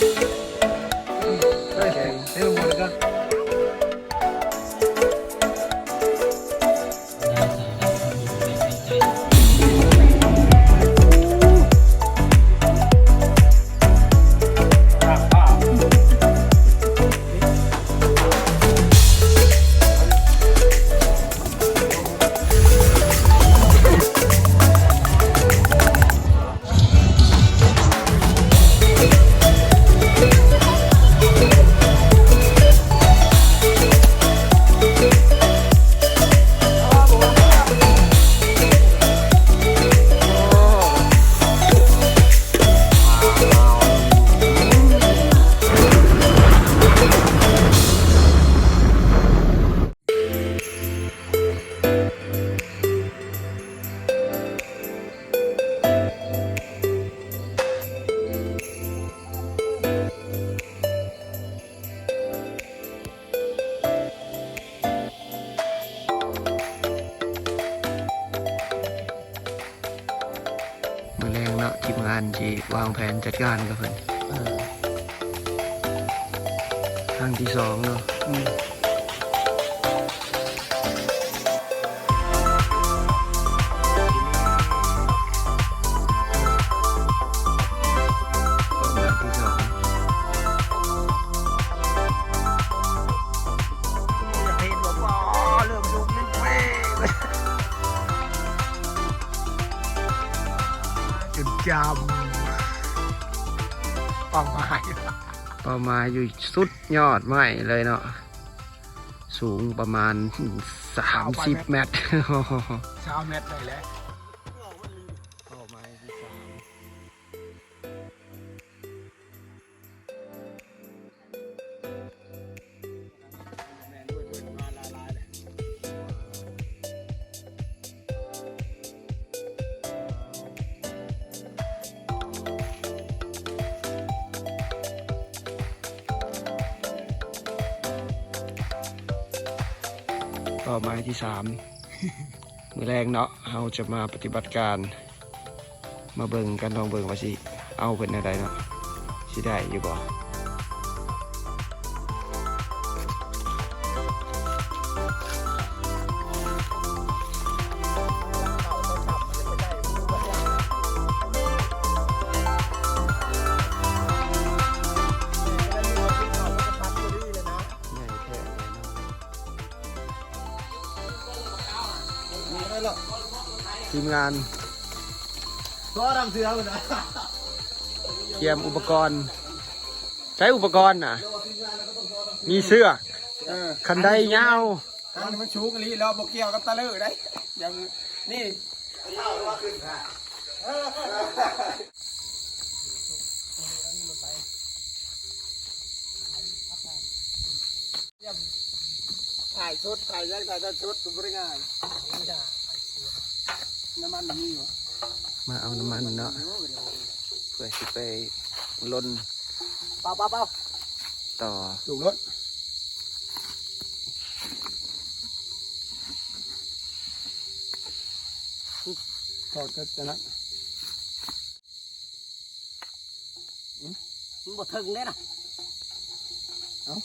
Hey, hey, hey, Monica. ມື້ແລງເນາະ ທີມງານຊິວາງແຜນຈັດການກັບເພິ່ນ ເອີ ຄັ້ງທີສອງເນາະ ອືມ. ຈຸດຈຳ ເປົ້າໝາຍ ເປົ້າໝາຍຢູ່ສຸດຍອດໄມ້ເລີຍເນາະ ສູງປະມານສາມສິບແມັດ ຊາວແມັດໄດ້ແລ້ວ. ເປົ້າໝາຍທີສາມ. ເປົ້າໝາຍທີສາມ ມື້ແລງເນາະ ເຮົາຈະມາປະຕິບັດການ ມາເບິ່ງກັນ ລອງເບິ່ງວ່າຊິເອົາເພິ່ນແນວໃດເນາະ ຊິໄດ້ຢູ່ບໍ່. ທີມງານ ກຽມອຸປະກອນ ໃຊ້ອຸປະກອນນະ ມີເຊືອກ ເອີ ຄັນໄດຍາວ ອັນນີ້ມັນສູງອີ່ຫຼີແລ້ວ ບໍ່ກ່ຽວກັບຕະເລີໄດ໋ ຢ່າງນີ້ ຖ່າຍສົດ ຖ່າຍຍັງ ຖ່າຍທອດສົດກໍບໍ່ໄດ້ງ່າຍ ນ້ຳມັນມີບໍ່? ມາເອົານ້ຳມັນເນາະ ເພື່ອຊິໄປລົນ ເປົ່າໆໆ ຕໍ່ ສູບລົດ ຖອດກໍຈະນັ້ນ. ອືມ ມັນບໍ່ເຖິງເດ້ນະ ເອົ້າ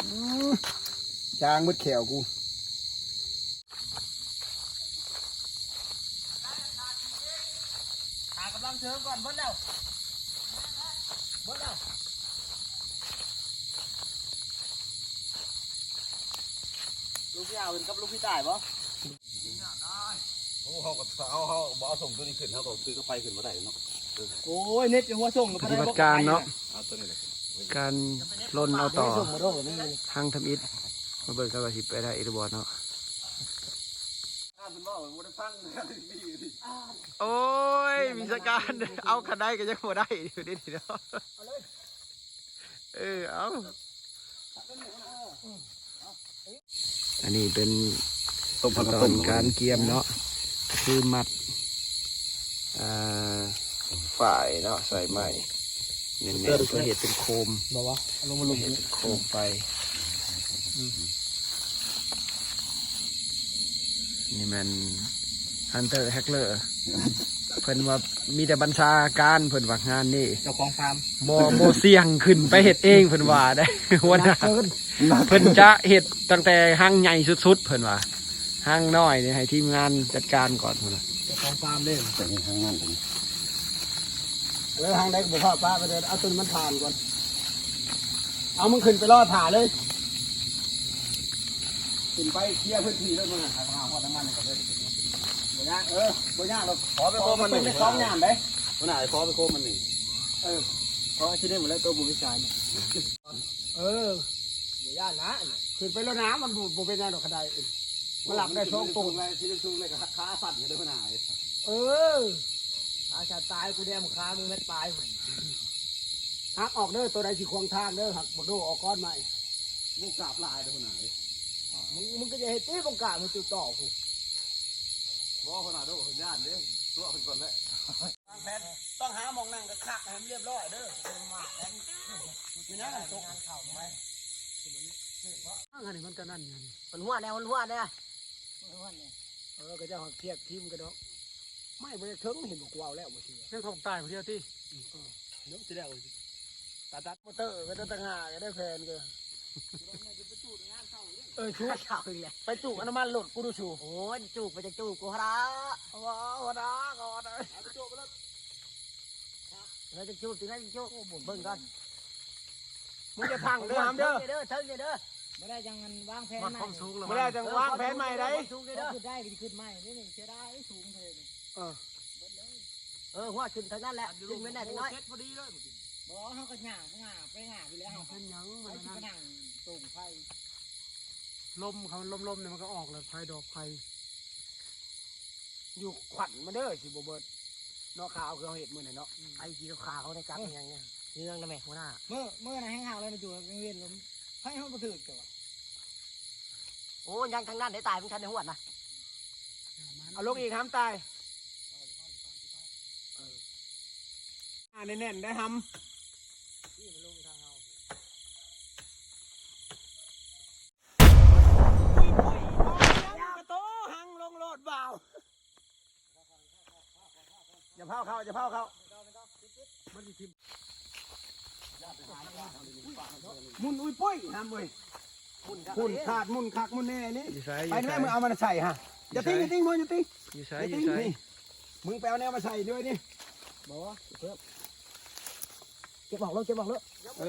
ອືມ ຈາງໝົດແຂ້ວກູ ຫາກຳລັງເສີມກ່ອນ ເບິດແລ້ວ ເບິດແລ້ວ ລູກພີ່ອາວເປັນກັບລູກພີ່ຕາຍບໍ່? ໂອ້ ເຮົາກໍ ເຮົາ ເຮົາບໍ່ເອົາສົ່ງຕົວນີ້ຂຶ້ນ ເຮົາກໍຄືກັບໄຟຂຶ້ນບໍ່ໄດ້ເນາະ. ໂອ້ຍ ເນັດຢູ່ຫົວສົ່ງ ປະຕິບັດການເນາະ ເອົາຕົວນີ້ແຫຼະ ການລົນເອົາຕໍ່ ທາງທຳອິດ ມາເບິ່ງກັນວ່າຊິໄປໄດ້ຫຼືບໍ່ເນາະ. ໂອ້ຍ ວິຊາການ ເອົາຂະໄດກໍຍັງບໍ່ໄດ້ຢູ່ເດນີ້ເນາະ. ເອີ ເອົາ ອັນນີ້ເປັນຂັ້ນຕອນການກຽມເນາະ ຄືມັດ ອ່າ ຝ້າຍເນາະ ໃສ່ໄມ້ແໜ້ນໆ ເພື່ອເຮັດເປັນໂຄມ ເຮັດເປັນໂຄມໄຟ. ນີ້ແມ່ນ Hunter Hackler ເພິ່ນວ່າມີແຕ່ບັນຊາການ ເພິ່ນວ່າງານນີ້ ເຈົ້າຂອງຟາມ ບໍ່ ບໍ່ສ່ຽງຂຶ້ນໄປເຮັດເອງ ເພິ່ນວ່າໄດ໋ ຫົວໜ້າ ໜັກເກີນ ເພິ່ນຈະເຮັດຕັ້ງແຕ່ຮັງໃຫຍ່ສຸດໆ ເພິ່ນວ່າ ຮັງນ້ອຍນີ້ໃຫ້ທີມງານຈັດການກ່ອນ ເພິ່ນວ່າ ເຈົ້າຂອງຟາມເດ້ ເຈົ້າຂອງງານ ເອີ ຮັງໃດກໍບໍ່ພາປະໄປເດີ ເອົາຕົວນີ້ມັນຜ່ານກ່ອນ ເອົາ ມຶງຂຶ້ນໄປລໍຖ້າເລີຍ ຂຶ້ນໄປເຄຍພື້ນທີ່ເລີຍ ມຶງຫາ ຫາຮອດນ້ຳມັນກ່ອນເລີຍ ບໍ່ຍາກ ເອີ ບໍ່ຍາກດອກ ຂໍໄປໂຄມມັນໜຶ່ງ ເປັນຂອງຍາມເດ້ ຫົວໜ້າ ຂໍໄປໂຄມມັນໜຶ່ງ ເອີ ຂໍຊິໄດ້ໝົດແລ້ວ ໂຕບໍ່ມີສາຍ ເອີ ບໍ່ຢ້ານນະ ຂຶ້ນໄປໂລດນະ ມັນບໍ່ ບໍ່ເປັນຫຍັງດອກ ຄັນໄດ້ ມັນລັກໄດ້ສອງໂຕ ສູງໄດ້ ທີ່ສູງໄດ້ກໍຂາສັ່ນຢູ່ເດ້ ຫົວໜ້າເອີຍ ເອີ ຂາສັ່ນຕາຍ ກູແນມຂາມຶງແມ່ນປາຍມັນ ຫັກອອກເດີ ໂຕໃດຊິຂວາງທາງເດີ ຫັກບັກໂດອອກກ່ອນໄມ້ ບໍ່ກາບຫຼາຍເດ້ ຫົວໜ້າເອີຍ ມຶງ ມຶງກໍຢ່າເຮັດຕິ ບໍ່ກາບມັນຕິດຕໍ່ພຸ້ນ ບໍ່ ຫົວໜ້າໂດ ເພິ່ນຢ້ານເດ້ ຕົວເພິ່ນກ່ອນແຫຼະ. ວາງແຜນ ຕ້ອງຫາໝ່ອງນັ່ງຄັກໆ ໃຫ້ມັນຮຽບຮ້ອຍເດີ ມາແລ້ວ ມີແນວນັ້ນຕົກ ງານເຂົ້າໄວ້ ອັນນີ້ມັນກໍນັ້ນຢູ່ນີ້ ມັນຫົວແດ່ ມັນຫົວແດ່ ເອີ ເຂົາເຈົ້າເອົາຄຽກຖິ້ມກັນດອກ ໄມ້ບໍ່ໄດ້ເຖິງ ເຫັນບໍ່ ກູເອົາແລ້ວບໍ່ເຊື່ອ ຍັງຂອງຕາຍຜູ້ດຽວຕິ ເອີ ເນາະ ຊິໄດ້ເອົາ ຕາຕັດ ມໍເຕີກໍໄດ້ຕັ້ງຫ້າ ກໍໄດ້ແຜນກໍ ເອີ ຊຸ ເອົາອີກແລ້ວ ໄປຈູກອັນນ້ຳມັນລົດກູດູຊູ ໂອ້ຍ ຈູກໄປ ຈະຈູກກູຫາ ເອົາວ່າ ເອົາວ່າ ເອົາວ່າ ເອົາໄປຈູກໄປໂລດ ແລ້ວຈະຈູກ ຈຶ່ງໄດ້ຈະຈູກ ເບິ່ງກ່ອນ ມຶງຈະພັງເດີ ຫາມເດີ ເທິງນີ້ເດີ ເທິງນີ້ເດີ ບໍ່ໄດ້ຈັ່ງອັນວາງແຜນໃໝ່ ບໍ່ໄດ້ຈັ່ງວາງແຜນໃໝ່ໄດ໋ ຂຶ້ນໄດ້ກໍຂຶ້ນໃໝ່ ນີ້ເສຍດາຍສູງເລີຍ ເອີ ເອີ ຫົວຂຶ້ນເທົ່ານັ້ນແຫຼະ ຂຶ້ນແມ່ນໄດ້ຈັກໜ້ອຍ ບໍ່ ເຮົາກໍຍ່າງ ງ່າໄປງ່າໄປແລ້ວ ເຮົາກໍເປັນຫຍັງມັນນັ້ນ ລົມເຂົາມັນລົມໆ ນີ້ມັນກໍອອກແລ້ວ ໄຟດອກໄຟ ຢູ່ຂວັນມາເດີ ຊິບໍ່ເບິດເນາະ ຂາວຄືເຮົາເຮັດມື້ນັ້ນເນາະ ໄອ້ສີຂາວໆ ໃນກັບອີຫຍັງນີ້ ເງືອງນະແມ່ຫົວໜ້າ ມື້ ມື້ນັ້ນແຮງຫາວເລີຍ ມາຢູ່ກາງເວັນລົມ ໄຟເຮົາບໍ່ຖືກ ໂອ້ ຍັງທາງນັ້ນໄດ້ຕາຍ ມັນທັນໄດ້ຫວດນະ ເອົາລົງອີກຫຳຕາຍ ອ່າ ແໜ້ນໆ ໄດ້ຫຳ ກະໂຕ ຫັງລົງໂລດບ່າວ ຢ່າພາວເຂົ້າ ຢ່າພາວເຂົ້າ ມັນຊິຖິ້ມ ໝຸ່ນອຸ້ຍປຸ້ຍ ຫຳເອີຍ ໝຸ່ນຂາດ ໝຸ່ນຄັກ ໝຸ່ນແນ່ນີ້ ຢູ່ໃສ ໄປແມ່ ຢູ່ໃສ ມຶງເອົາມັນໃສ່ຫະ ຢ່າຕິງ ຢ່າຕິງ ບໍ່ ຢ່າຕິງ ຢູ່ໃສ ຢ່າຕິງ ຢູ່ໃສ ນີ້ ມຶງໄປເອົາແນວມາໃສ່ດ້ວຍນີ້ ບໍ່ ເກັບອອກໂລດ ເກັບອອກໂລດ ເອີ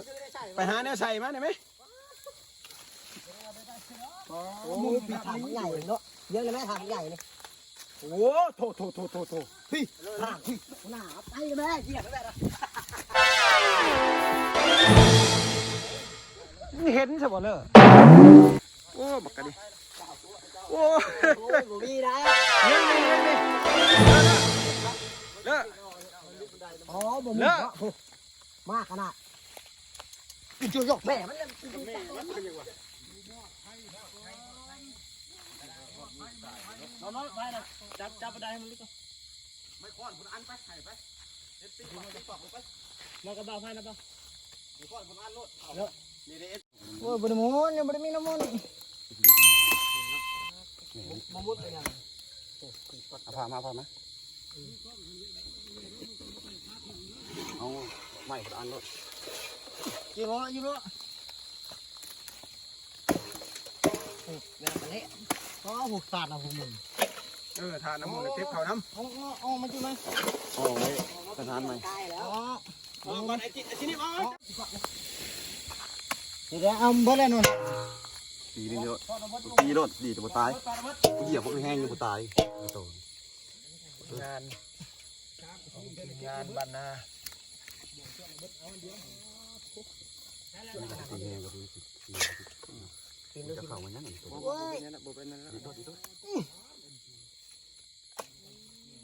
ໄປຫາແນວໃສ່ມາໄດ້ໄໝ? ໂອ້ ໝຸ່ນຜິດ ຖັງໃຫຍ່ເນາະ ເຍອະເລີຍໄໝ ຖັງໃຫຍ່ນີ້ ໂອ້ ໂທ້ໆໆໆ ພີ້ ໜ້າໄປແມ່ ຢຽບໄປແມ່ ເຫັນຊະບໍ່ເລີ ໂອ້ ບັກກະດິ ໂອ້ ໂອ້ຍ ບໍ່ມີໄດ໋ ເລີ ເລີ ເລີ ອໍ ບໍ່ມີເນາະ ມາຂະໜາດ ແມ່ມັນ ແມ່ມັນເປັນຫຍັງວະ ນ້ອງໆ ໄປນະ ຈັບ ຈັບບັນໄດໃຫ້ມັນລຸກກ່ອນ ໄມ້ຄ້ອນພຸ້ນອັນໄປ ໃຫ້ໄປ ເຮັດຕີປອກ ຕີປອກລົງໄປ ມາກັບບ່າວໄພນະ ໄມ້ຄ້ອນພຸ້ນອັນໂລດ ເອົາ ນີ້ເດ້ ໂອ້ຍ ບໍ່ໄດ້ໝູນ ຍັງບໍ່ໄດ້ມີນ້ຳມັນ ບໍ່ໝູນເປັນຫຍັງ ເອົາຜ້າມາ ຜ້າມາ ເອົາໄມ້ຄົນລະອັນໂລດ ກິນເນາະ ກິນເນາະ ແມ່ນແຫຼະ ກໍເອົາພວກສາດເອົາພວກມຶງ ເອີ ທາດນ້ຳມັນເກັບເຂົ້ານຳ ເອົາ ເອົາ ເອົາມາຈຸມາ ເອົາໄວ້ ສະຖານໃໝ່ ເອົາ ເອົາກ່ອນ ໄອ້ຈິ ໄອ້ຈິນີ້ ເອົາ ເອົາ ເອົາເບິດແລ້ວໂນ່ນ ຕີນີ້ໂລດ ຕີໂລດ ດີແຕ່ບໍ່ຕາຍ ຢຽບບໍ່ແຮງຍັງບໍ່ຕາຍ ງານ ງານບ້ານນາ ຕີແຮງກໍຄື ຕີ ຕີ ຈະເຂົ້າມາຫຍັງ ໂອ້ຍ ບໍ່ເປັນຫຍັງ ບໍ່ເປັນຫຍັງ ດີໂລດ ດີໂລດ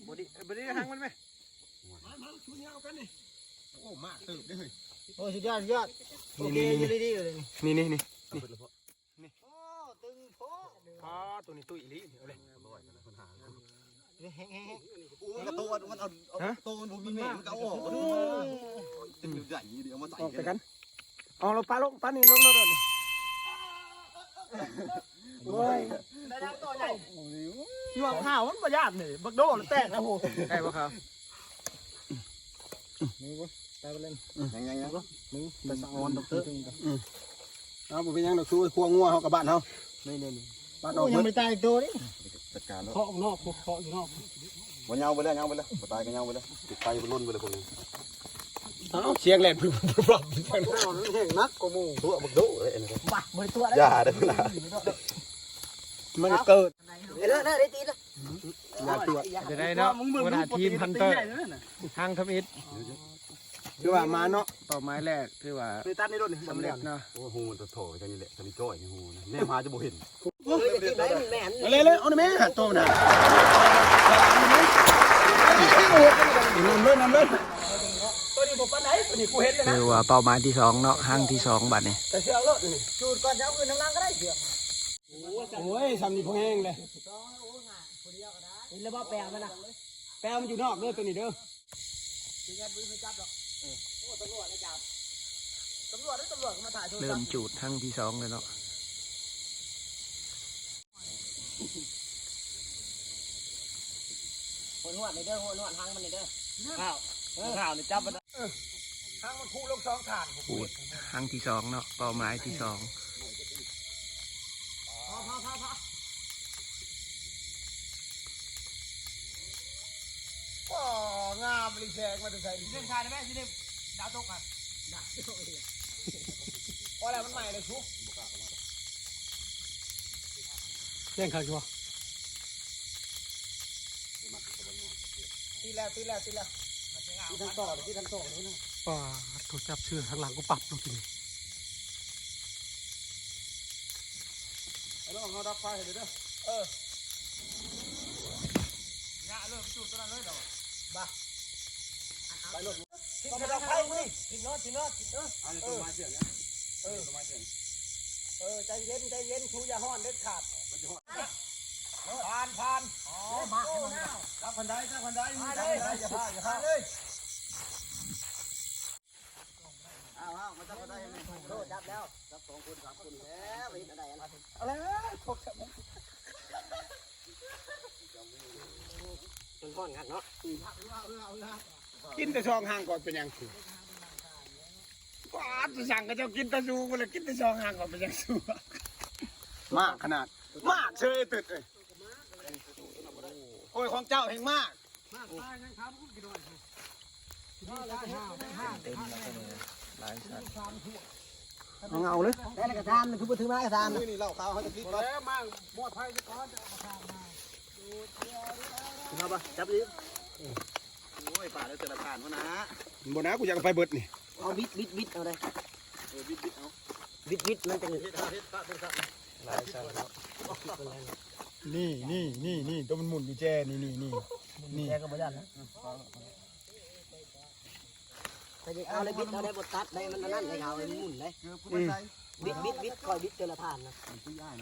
ບໍ່ດີ ບໍ່ດີ ຫາງມັນແມ່ ມາ ມາ ຊຸດຍາວກັນນີ້ ໂອ້ ມາເຕີບເດ້ເຮີ້ຍ ໂອ້ ສຸດຍອດ ສຸດຍອດ ນີ້ ໂອເຄ ນີ້ ຢູ່ດີໆ ເລີຍນີ້ ນີ້ ນີ້ ນີ້ ນີ້ ໂອ້ ຕຶງໂພດ ປ້າ ໂຕນີ້ຕຸ້ຍອີ່ຫຼີ ເອົາເລີຍ ແຮງໆ ໂອ້ຍ ກະໂຕມັນ ມັນເອົາ ເອົາ ຮະ ໂຕມັນບໍ່ມີແມ່ ມັນກະເອົາອອກ ໂອ້ຍ ເປັນໃຫຍ່ດີ ເອົາມາໃສ່ ອອກແຕ່ກັນ ເອົາລະປາລົງ ປານີ້ລົງໂລດ ໂອ້ຍ ໄດ້ແລ້ວໂຕໃຫຍ່ ຢູ່ຫວ່າງຂາວມັນບໍ່ຢ້ານນີ້ ບັກໂດແຕກແລ້ວໂຫ ໄດ້ບໍ່ຂາວ? ນີ້ບໍ່ ຕາຍໄປແລ້ວ ຍັງໆໆ ນີ້ ໄປສະອອນດອກເຕີ ນີ້ ເອົາ ບໍ່ເປັນຫຍັງດອກ ຄືຄົວງົວເຮົາກັບບ້ານເຮົາ ນີ້ໆໆ ບ້ານ ໂອ້ ອອກ ຍັງບໍ່ໄດ້ຕາຍອີກໂຕເດ້ ຈັດການໂລດ ເຄາະນອກ ເຄາະຢູ່ນອກ ບໍ່ເຫຍົາໄປແລ້ວ ເຫຍົາໄປແລ້ວ ບໍ່ຕາຍກໍເຫຍົາໄປແລ້ວ ໄປບໍ່ລົນໄປແລ້ວພວກນີ້ ເອົ້າ ສຽງແລ່ນ ແຮງໜັກກວ່າໝູ່ ຕົວບັກໂດເອີຍ ບໍ່ໄດ້ຕົວ ຢ່າເດີ ມັນເກີດ ເອີ ໄດ້ຕີນ ຢ່າຕົວະ ຈະໄດ້ເນາະ ຫົວໜ້າທີມ Hunter ທາງທຳອິດ ຖືວ່າມາເນາະ ເປົ້າໝາຍແລກຖືວ່າ ໄດ້ຕັດໃນລົດນີ້ ສຳເລັດເນາະ ໂອ້ໂຫ ມັນຕະທໍ່ຈັ່ງນີ້ແຫຼະ ຈະມີຈ້ອຍໃນຫູນະ ແນມຫາຈະບໍ່ເຫັນ ໂອ້ຍ ໄດ້ແມ່ນ ເອົາເລີຍ ເອົາແມ່ ໂຕນະ ນຳເລີຍ ນຳເລີຍ ໂຕນີ້ບໍ່ປານໃດ ໂຕນີ້ກູເຫັນແລ້ວນະ ຖືວ່າເປົ້າໝາຍທີສອງເນາະ ຫາງທີສອງບາດນີ້ ແຕ່ເຊື່ອໂລດນີ້ ຈູດກ່ອນ ຈະເອົາຄືນນຳຫຼັງກໍໄດ້ ເຊື່ອ ໂອ້ຍ ຊ່ຳນີ້ພໍແຮງເລີຍ ເຫັນແລ້ວບໍ່ ແປວມັນນະ ແປວມັນຢູ່ນອກເດີ ໂຕນີ້ເດີ ເລີ່ມຈູດຄັ້ງທີສອງແລ້ວເນາະ ຫົວນວດນີ້ເດີ ຫົວນວດຫາງມັນນີ້ເດີ ຂ້າວ ເອີ ຂ້າວນີ້ຈັບມັນ ຫາງມັນພຸລົງສອງຂ້າງ ຈູດຄັ້ງທີສອງເນາະ ເປົ້າໝາຍທີສອງ ພໍ ພໍ ພໍ ພໍ ໂອ້ ງາມອີ່ຫຼີ ແສງມາແຕ່ໃສນີ້ ເລື່ອງຖ່າຍໄດ້ແມ່ຊິເລີຍ ດາວຕົກອ່ະ ດາວຕົກອີກ ພໍແລ້ວ ມັນໃໝ່ແລ້ວຊຸ ແສງຄັກຢູ່ບໍ່? ຕິດແລ້ວ ຕິດແລ້ວ ຕິດແລ້ວ ຕິດທັງຕໍ່ ຕິດທັງຕໍ່ເລີຍນະ ປາດໂທ ຈັບເສື້ອທາງຫຼັງກູປັບໂລດທີນີ້ ໄອ້ນ້ອງ ເຮົາດັບໄຟໃຫ້ເດີ ເອີ ຍະເລີຍ ໄປຈູດຕົວນັ້ນເລີຍດອກ ບາ ໄປໂລດ ຖິ້ມເອົາດອກໄຟນີ້ ຖິ້ມໂລດ ຖິ້ມໂລດ ເອີ ອັນນີ້ຕົ້ນໄມ້ເຊື່ອງນະ ເອີ ຕົ້ນໄມ້ເຊື່ອງ ເອີ ໃຈເຢັນ ໃຈເຢັນ ຜູ້ຢ່າຮ້ອນເດັດຂາດ ມັນຊິຮ້ອນ ຜ່ານ ຜ່ານ ອໍ ມາ ຈັບຄັນໄດ ຈັບຄັນໄດ ຈັບຄັນໄດ ຢ່າພາດ ຢ່າພາດເລີຍ ອ້າວ ອ້າວ ມາຈັບຄັນໄດ ໂອ້ ຈັບແລ້ວ ຈັບສອງຄົນ ສາມຄົນແລ້ວ ເຮັດອັນໃດອັນນັ້ນ ເອົາແລ້ວ ມັນຮ້ອນຄັກເນາະ ກິນແຕ່ສອງຫາງກ່ອນເປັນຫຍັງ ປາດ ສັ່ງເຂົາເຈົ້າກິນແຕ່ສູງພຸ້ນລະ ກິນແຕ່ສອງຫາງກໍເປັນຫຍັງສູ ມາກຂະໜາດ ມາກເຊີຍ ໄອ້ຕຶດເອີຍ ໂອ້ຍ ຂອງເຈົ້າແຮ່ງມາກ ມາກຕາຍຍັງຖາມກຸນກິນໜ້ອຍ ເຕັມໆ ແລ້ວກໍມີຫຼາຍສັດ ເອົາເລີຍ ໄດ້ແລ້ວກໍຖາມ ຄືບໍ່ຖືມາກໍຖາມ ນີ້ເຫຼົ້າຂາວເຮົາຈະກິນ ບໍ່ແລ້ວ ມາໝົດໄພຊະກ່ອນ ຈະເອົາມາຖາມມາ ເອົາບໍ່ ຈັບອີກ ໂອ້ຍ ປາດເດີ ເທື່ອລະຖານ ຫົວໜ້າ ບໍ່ນະ ກູຢາກເອົາໄປເບິດນີ້ ເອົາບິດ ບິດ ບິດ ເອົາໄດ້ ເອີ ບິດ ບິດ ເອົາ ບິດ ບິດ ມັນຈັ່ງ ເຮັດ ເຮັດ ເຮັດ ເຮັດ ເຮັດ ຫຼາຍຊັ້ນເນາະ ນີ້ ນີ້ ນີ້ ນີ້ ໂຕມັນໝຸ່ນຢູ່ແຈ ນີ້ ນີ້ ນີ້ ນີ້ ແຈກໍບໍ່ຢ້ານນະ ເອົາໄດ້ບິດ ເອົາໄດ້ບໍ່ຕັດໄດ້ ມັນອັນນັ້ນໄດ້ ເອົາໃຫ້ມັນໝຸ່ນໄດ້ ເກືອບຄືມັນໄດ້ ບິດ ບິດ ບິດ ຄ່ອຍບິດເທື່ອລະຖານນະ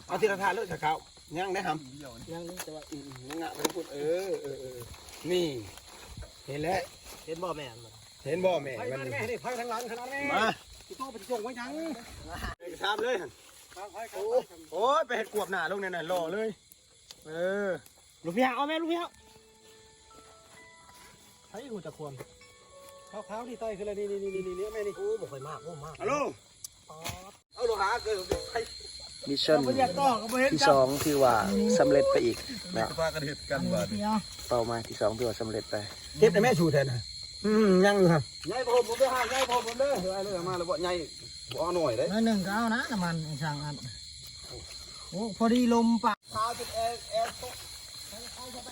ເອົາທີລະຖານໂລດ ຊະເຂົາ ຍັງໄດ້ຫຳ ຍັງ ແຕ່ວ່າ ອືມ ຍັງງະໄປພຸ້ນ ເອີ ເອີ ເອີ ນີ້ ເຫັນແລ້ວ ເຫັນບໍ່ແມ່ນ ເຫັນບໍ່ແມ່ ໄຟ ມັນ ແມ່ນີ້ ໄຟທາງຫຼັງ ທາງຫຼັງແມ່ ມາ ໂຕໄປສົ່ງໄວ້ຫຍັງ ເອກະສານເລີຍ ໂອ້ຍ ໄປເຮັດກວບໜ້າລົງແນວນັ້ນ ຫຼໍ່ເລີຍ ເອີ ລູກພີ່ເອົາແມ່ ລູກພີ່ ໃຜຮູ້ຈັກຄວາມ ຂາວໆ ນີ້ໄຕ່ຂຶ້ນແລ້ວ ນີ້ໆໆໆ ແມ່ນີ້ ໂອ້ ບໍ່ຄ່ອຍມາກ ໂອ້ ມາກ ຮັລໂຫຼ ເອົາໂລຫາເກີບໄປ ມິດຊັນທີສອງຖືວ່າສຳເລັດໄປອີກເນາະ ພາກັນເຮັດກັນບາດນີ້ ເປົ້າໝາຍທີສອງຖືວ່າສຳເລັດໄປ ເຮັດໃຫ້ແມ່ສູແທ້ນະ ອືມ ຍັງຢູ່ຫັ້ນ ໃຫຍ່ພໍຜົມເດີ ໃຫຍ່ພໍຜົມເດີ ເອົາເລີຍ ມາແລ້ວບໍ່ໃຫຍ່ ບໍ່ເອົາໜ້ອຍເດ້ ໜ້ອຍໜຶ່ງກໍເອົານະ ນ້ຳມັນຊ່າງອັດ ໂອ້ ພໍດີລົມປາກ ຂາວຈົນແອວ ແອວຕົກ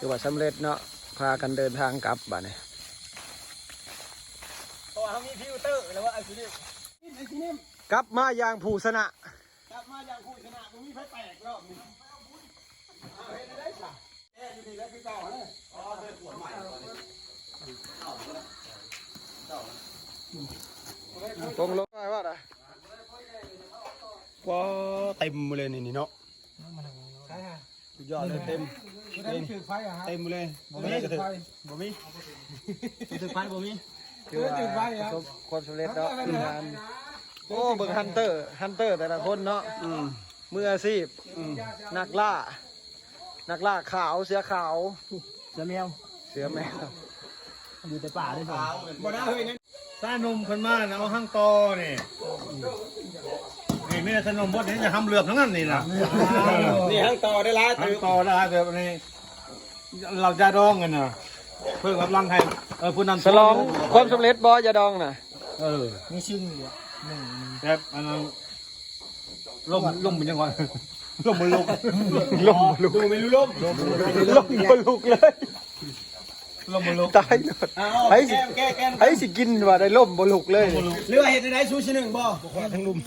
ຖືວ່າສຳເລັດເນາະ ພາກັນເດີນທາງກັບບາດນີ້ ເພາະວ່າເຮົາມີຟິວເຕີແລ້ວວ່າ ໄອ້ຊິນີ້ ກັບມາຢ່າງຜູ້ຊະນະ ກັບມາຢ່າງຜູ້ຊະນະ ບໍ່ມີໃຜແຕກລອບນີ້ ເຮັດໄດ້ຊະ ແຕ່ຢູ່ນີ້ແຫຼະຄືເກົ່າເດີ ອໍ ເດີ ຂວດໃໝ່ ປົງລົງໄວ້ວ່າ ວ້າ ເຕັມເລີຍນີ້ເນາະ ສຸດຍອດເລີຍ ເຕັມ ເຕັມເລີຍ ບໍ່ມີ ບໍ່ມີ ບໍ່ມີ ຖືກໄຟບໍ່ມີ ຖືວ່າປະສົບຄວາມສຳເລັດເນາະ ທີມງານ ໂອ້ ເບິ່ງ Hunter Hunter ແຕ່ລະຄົນເນາະ ອືມ ມືອາຊີບ ອືມ ນັກລ່າ ນັກລ່າຂາວ ເສືອຂາວ ເສືອແມວ ເສືອແມວ ຢູ່แต่ป่าได้ซั่น บ่ได้เฮ้ย นั่น ซาหนุ่มขึ้นมานะ เอาหั่งต่อนี่ นี่มีแต่ซาหนุ่มบดนี่จะห้ามเลือกทั้งนั้นนี่นะ นี่หั่งต่อได้หลาย หั่งต่อได้หลายเติบนี่ เราจะดองกันนะ เพิ่มกำลังให้ เออ ผู้นั้น ฉลองความสำเร็จบ่ ยาดองน่ะ เออ มีซึ่งอยู่อะ หนึ่ง แบบอันนั้น ลม ลมมันยังวะ ลมมันลุก ลมบ่ลุก ดูไม่รู้ลม ลมบ่ลุกเลย ลมบ่ลุก ตายโลด อ้าว ไผสิ แก้ แก้ แก้ ไผสิกินว่าได้ลมบ่ลุกเลย หรือว่าเฮ็ดได้ซูชิหนึ่งบ่ ทั้งลุม